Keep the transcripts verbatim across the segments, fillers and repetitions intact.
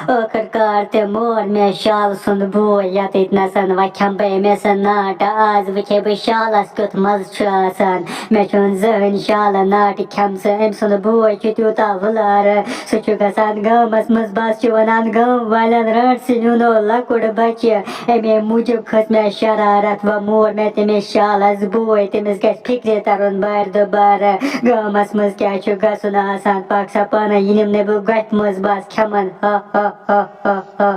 ٲخٕر کار تہِ مور مےٚ شالہٕ سُنٛد بوے یَتٕتۍ نَسَن۔ وۄنۍ کھٮ۪مہٕ بہٕ أمِس ناٹہٕ آز، وٕچھے بہٕ شالَس کیُتھ مَزٕ چھُ آسان۔ مےٚ چھُنہٕ زٕہٕنۍ شالہٕ ناٹہٕ کھٮ۪مژٕ۔ أمۍ سُنٛد بوے چھُ تیوٗتاہ وُلارٕ، سُہ چھُ گژھان گامَس منٛز، بَس چھُ وَنان گام والٮ۪ن، "رانٛٹسٕے نیوٗنو لۄکُٹ بَچہِ۔" اَمے موٗجوٗب کھٔژ مےٚ شرارت، وۄنۍ مور مےٚ تٔمِس شالَس بوے، تٔمِس گژھِ فِکرِ تَرُن بارِ دُبارٕ۔ گامَس منٛز کیٛاہ چھُ گژھُن آسان، پاک سا پانَے، یہِ نِمہٕ نہٕ بہٕ گۄپھِ منٛز، بَس کھٮ۪مَن، ہا، ہا، ہا، ہا، ہا۔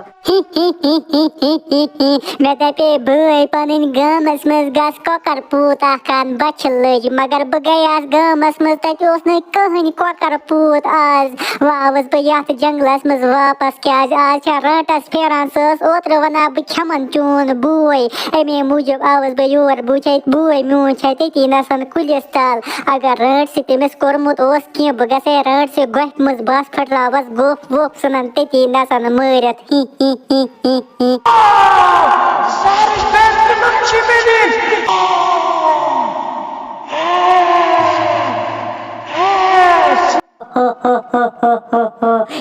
مےٚ دَپے بٲے پَنٕنۍ گامَس منٛز گژھ کۄکَر پوٗت اَکھ اَن بۄچھِ لٔج، مگر بہٕ گٔیَس گامَس منٛز، تَتہِ اوس نہٕ کٕہٕنۍ کۄکَر پوٗت آز۔ وۄنۍ آوُس بہٕ یَتھ جنٛگلَس منٛز واپَس، کیٛازِ آز چھےٚ رانٛٹَس پھیران، سۄ ٲس اوترٕ وَنان بہٕ کھٮ۪مَن چون بوے، اَمے موٗجوٗب آوُس بہٕ یور۔ بہٕ وٕچھے بوے میون چھےٚ تٔتی نَسَن کُلِس تَل، اگر رانٛٹسہِ تٔمِس کوٚرمُت اوس کینٛہہ، بہٕ گژھے رانٛٹسہِ گۄپھِ منٛز، بَس پھٕٹراوَس گوٚپھ ووٚپھ، ژھٕنَن تٔتی نَسَن مٲرِتھ۔ ہی، ہی، ہی، ہی، ہی۔ زہرٕچ بٮ۪نٛڈ تِمَن چھِ مےٚ دِنۍ۔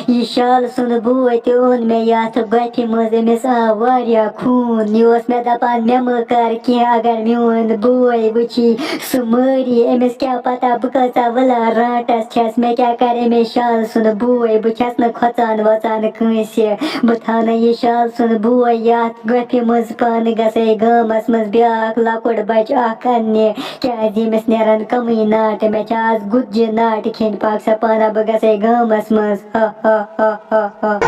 یہِ شالہٕ سُنٛد بوے تہِ اوٚن مےٚ یَتھ گۄپھِ منٛز، أمِس آو واریاہ خوٗن۔ یہِ اوس مےٚ دَپان، مےٚ مہٕ کَر کینٛہہ، اگر میون بوے وٕچھی، سُہ مٲری۔ أمِس کیٛاہ پَتہ بہٕ کۭژاہ وٕلار رانٛٹَس چھَس، مےٚ کیٛاہ کَرِ أمِس شالہٕ سُنٛد بوے۔ بہٕ چھَس نہٕ کھۄژان وۄژان کٲنٛسہِ۔ بہٕ تھاونہٕ یہِ شالہٕ سُنٛد بوے یَتھ گۄپھِ منٛز پانہٕ، گژھے گامَس منٛز بیٛاکھ لۄکُٹ بَچہٕ اَکھ اَننہِ، کیٛازِ ییٚمِس نیرَن کَمٕے ناٹہٕ۔ مےٚ چھِ آز گُتجہِ ناٹہٕ کھیٚنۍ، پاک سا پانہ، بہٕ گژھے گامَس منٛز۔ ہا، ہا، ہا، ہا، ہا۔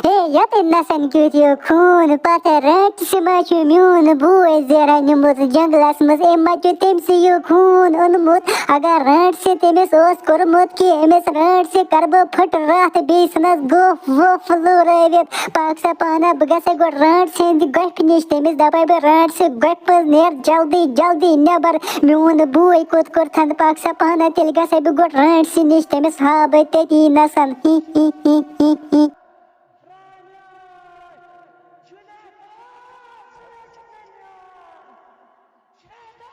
ہے، یَتھ نَسَن کیُتھ یہِ خوٗن، پَتہٕ رانٛٹسہِ ما چھُ میون بوے زیرہ نیوٗمُت جنٛگلَس منٛز، أمۍ ما چھُ تٔمۍ سٕے یہِ خوٗن اوٚنمُت؟ اگر رانٛٹسہِ تٔمِس اوس کوٚرمُت کینٛہہ، أمِس رانٛٹسہِ کَرٕ بہٕ پھٕٹرَتھ، بیٚیہِ ژھٕنَس گوٚپھ ووٚپھ لورٲوِتھ۔ پاک سا پانہ، بہٕ گژھٕ گۄڈٕ رانٛٹسہِ ہٕنٛدِ گۄپھِ نِش، تٔمِس دَپَے بہٕ، "رانٛٹسہِ گۄپھِ منٛز نیر جلدی جلدی نٮ۪بر، میون بوے کوٚت کوٚرتھَن؟" پاک سا پانہ، تیٚلہِ گژھَے بہٕ گۄڈٕ رانٛٹسہِ نِش، تٔمِس ہاوٕ بہٕ تٔتی نَسَن۔ ہی، ہی، ہی، ہی، ہی۔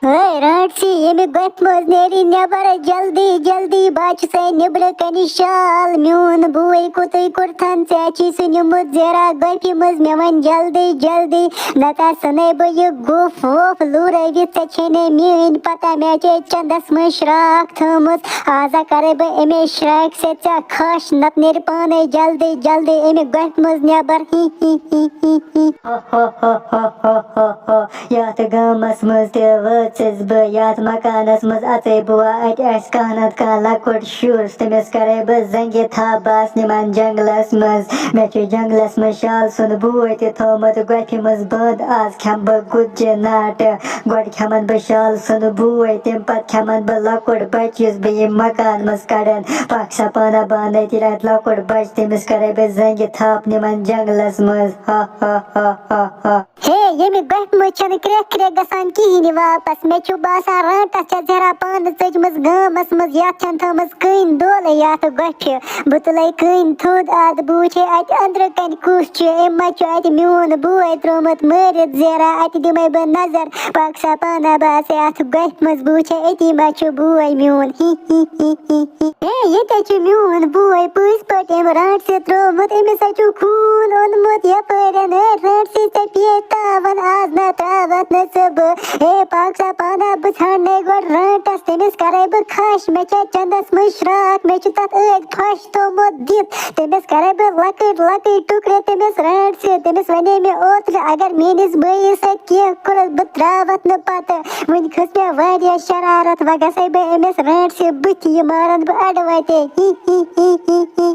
ہے رانٛٹسی، ییٚمہِ گۄپھِ منٛز نیرِ نٮ۪بر جلدی جلدی، بہٕ چھُسے نیٚبرٕ کنہِ شال، میون بوے کوٚتُے کوٚرتھَن؟ ژےٚ چھُے سُہ نیوٗمُت زیرہ گۄپھِ منٛز، مےٚ وَن جلدی جلدی، نَتہٕ ژھٕنے بہٕ یہِ گوٚپھ ووٚپھ لورٲوِتھ، ژےٚ چھے نے میٲنۍ پتہ، مےٚ چھے چندس منٛز شراکھ تھٲومٕژ۔ آزا کرے بہٕ امے شراکہِ سۭتۍ ژےٚ خش، نتہٕ نیرِ پانے جلدی جلدی امہِ گۄپھِ منٛز نٮ۪بر۔ ہی ہی ہی ہی ہی۔ ہو ہو ہو ہو ہو ہو ہو۔ یتھ گامس منٛز تہِ وٲژٕس بہٕ، یتھ مکانس منٛز اژے بہٕ، وا اتہِ آسہِ کانٛہہ نتہٕ کانٛہہ لۄکُٹ شُر، تٔمِس کرے بہٕ زنگہِ تھپھ۔ بہٕ آسہٕ نِمن جنگلس منٛز، مےٚ چھُ جنگلس منٛز شال سُنٛد بوے تہِ تھوٚومُت گۄپھِ منٛز بنٛد۔ آز کھٮ۪مہٕ بہٕ گُتجہِ ناٹہٕ۔ گۄڈٕ کھٮ۪من بہٕ شال سُنٛد بوے، تَمہِ پتہٕ کھٮ۪من بہٕ لۄکُٹ بچہٕ، یُس بہٕ ییٚمہِ مکان منٛز کڑن۔ پکھ سا پانہ بانہٕ تیٚلہِ اتہِ لۄکُٹ بچہٕ، تٔمِس کرے بہٕ زنگہِ تھپھ نِمن جنگلس منٛز۔ ہا ہا ہا ہا ہا۔ ہے، ییٚمہِ گۄپھِ منٛز چھَنہٕ کرٛٮ۪کھ کرٛٮ۪کھ گژھان کِہیٖنۍ واپس۔ مےٚ چھُ باسان، رانٛٹَس چھےٚ زہرا پانہٕ ژٔجمٕژ گامَس منٛز، یَتھ چھَنہٕ تھٲومٕژ کٕہٕنۍ دولہٕ یَتھ گۄپھِ۔ بہٕ تُلَے کٕہٕنۍ تھوٚد اَتھ، بہٕ وٕچھے اَتہِ أنٛدرٕ کَنہِ کُس چھُ۔ أمۍ ما چھُ اَتہِ میون بوے ترٛوومُت مٲرِتھ زہرا؟ اَتہِ دِمَے بہٕ نظر، پاک سا پانہ، بہٕ آسے اَتھ گۄپھِ منٛز، بہٕ وٕچھے أتی ما چھُ بوے میون۔ ہی ہی ہی ہی ہی۔ ہے، ییٚتہِ چھُ میون بوے پٔزۍ پٲٹھۍ أمۍ رانٛٹسہِ ترٛوومُت، أمِس ہا چھُ خوٗن اوٚنمُت یَپٲرٮ۪ن۔ ہے، رانٛٹسہِ ژےٚ پیٚیے تاوَن، آز نہ ترٛاوَتھ نہٕ ژٕ بہٕ۔ ہے، پاک سا پانہ، بہٕ ژھانٛڈنَے گۄڈٕ رانٛٹَس، تٔمِس کَرَے بہٕ خَش۔ مےٚ چھےٚ چَندَس منٛز شرٛاکھ، مےٚ چھُ تَتھ أتھۍ پھَش تھوٚومُت دِتھ۔ تٔمِس کَرَے بہٕ لۄکٕٹۍ لۄکٕٹۍ ٹُکرٕ تٔمِس رانٛٹسہِ۔ تٔمِس وَنے مےٚ اوترٕ، اگر میٛٲنِس بٲیِس سۭتۍ کینٛہہ کوٚرُتھ، بہٕ ترٛاوَتھ نہٕ پَتہٕ۔ وٕنہِ کھٔژ مےٚ واریاہ شرارت، وۄنۍ گژھے بہٕ أمِس رانٛٹسہِ بٕتھِ، یہِ مارن بہٕ اَڑٕ وَتے۔ ہی ہی ہی ہی ہی۔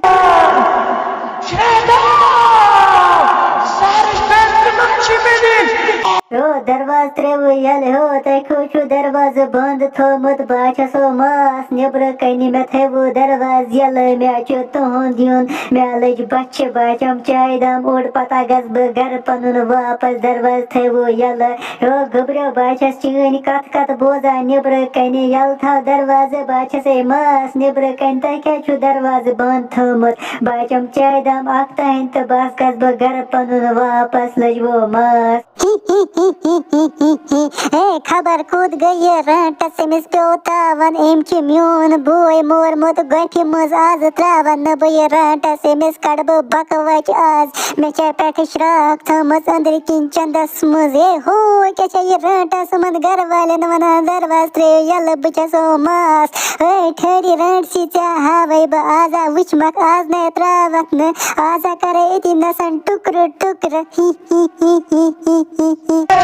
دروازٕ ترٛٲوِو یَلہٕ، ہو، تۄہہِ کیٛاہ چھُو دروازٕ بنٛد تھوٚومُت؟ بہٕ ہا چھَسو ماس نیٚبرٕ کَنہِ، مےٚ تھٲوِو دروازٕ یَلہٕ، مےٚ چھُ تُہُنٛد یُن، مےٚ لٔج بۄچھِ، بہٕ ہا چَمہٕ چایہِ دام اوٚڑ، پَتہٕ ہا گژھٕ بہٕ گَرٕ پَنُن واپَس، دروازٕ تھٲوِو یَلہٕ۔ ہو گوٚبریو، بہٕ ہا چھَس چٲنۍ کَتھ کَتھ بوزان نیٚبرٕ کَنہِ، یَلہٕ تھاو دروازٕ، بہٕ ہا چھَسے ماس نیٚبرٕ کَنہِ، تۄہہِ کیٛازِ چھُو دروازٕ بنٛد تھوٚومُت؟ بہٕ ہا چَمہٕ چایہِ دام اَکھ تانۍ تہٕ بَس گژھٕ بہٕ گَرٕ پَنُن واپَس، لٔجوو ماس۔ ہے، خبر کوٚت گٔے یہِ رانٛٹَس، أمِس پیوٚو تاوَن، أمۍ چھِ میون بوے مورمُت گۄپھِ منٛز آز ترٛاوَن نہٕ بہٕ یہِ رانٛٹَس، أمِس کَڑٕ بہٕ بَکہٕ وَچہِ آز۔ مےٚ چھےٚ پٮ۪ٹھٕ شرٛاکھ تھٲومٕژ أنٛدرٕ کِنۍ چَندَس منٛز۔ ہے ہو، کیٛاہ چھےٚ یہِ رانٛٹَس یِمَن گَرٕ والٮ۪ن وَنان، دروازٕ ترٛٲیِو یَلہٕ، بہٕ چھَسو ماس۔ ہے ٹھٔہری رانٛٹسی، ژےٚ ہاوَے بہٕ آزا، وٕچھمَکھ آز نَے ترٛاوَتھ نہٕ، آزا کَرَے أتی نَسَن ٹُکرٕ ٹُکرٕ۔ ہی ہی ہی ہی ہی ہی ہی۔